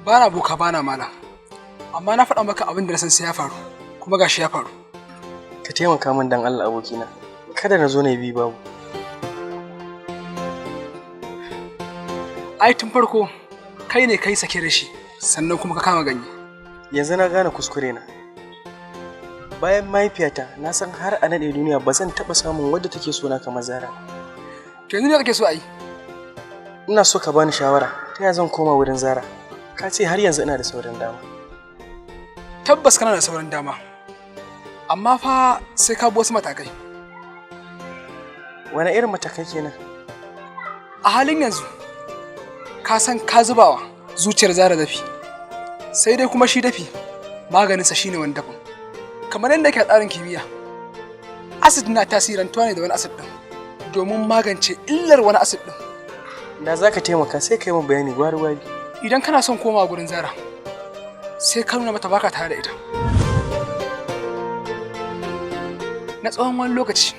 Bana boka bana malam. Amma na faɗa maka abin da na san sai ya faru, kuma gashi ya faru. Ka taimaka min dan Allah, abokina. Kada na zo na bi babu. Ai tun farko kai ne kai sake da shi, sannan kuma ka kama ganye. Yanzu na gane kuskure na. Bayan mahaifiyata, na san har a naɗe duniya ba zan taɓa samun wadda take so na kamar Zara. To yanzu ne kake so a yi? Ina so ka bani shawara ta ya zan koma wurin Zara. Ka ce har yanzu ina da sauran dama. Tabbas kana da sauran dama. Amma fa sai ka bi wasu matakai. Wane irin matakai kenan? A halin yanzu ka san ka zubawa zuciyar Zara dafi. Sai dai kuma shi dafi maganinsa shine wani dafin. Kamar yadda yake a tsarin kimiyya, acid na tasirantuwa ne da wani acid ɗin domin magance illar wani acid ɗin. Da za ka taimaka sai ka yi min bayani gwari-gwari. Idan kana son komawa gurin Zara, sai ka nuna mata baka tare da ita. Na tsawon wani lokaci,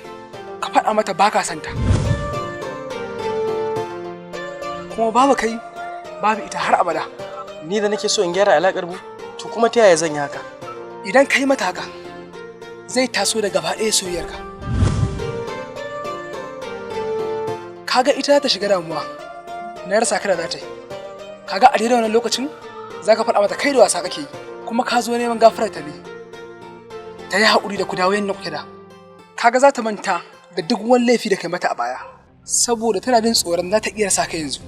ka faɗa mata baka son ta. Kuma babu kai, babu ita har abada. Ni da nake so in gyara alaƙar mu, to kuma ta yaya zan yi haka? Idan ka yi mata haka, zai taso da gaba ɗaya soyayyarka. Kaga ita za ta shiga damuwa na rasa ka da za ta yi. Kaga a daidai wannan lokacin za ka faɗa mata kai da wasa kake yi, kuma ka zo neman gafarar ta ne. Ta yi haƙuri da ku dawo yadda kuke da. Kaga za ta manta da duk wani laifi da kai mata a baya, saboda tana jin tsoron za ta iya rasa ka yanzu.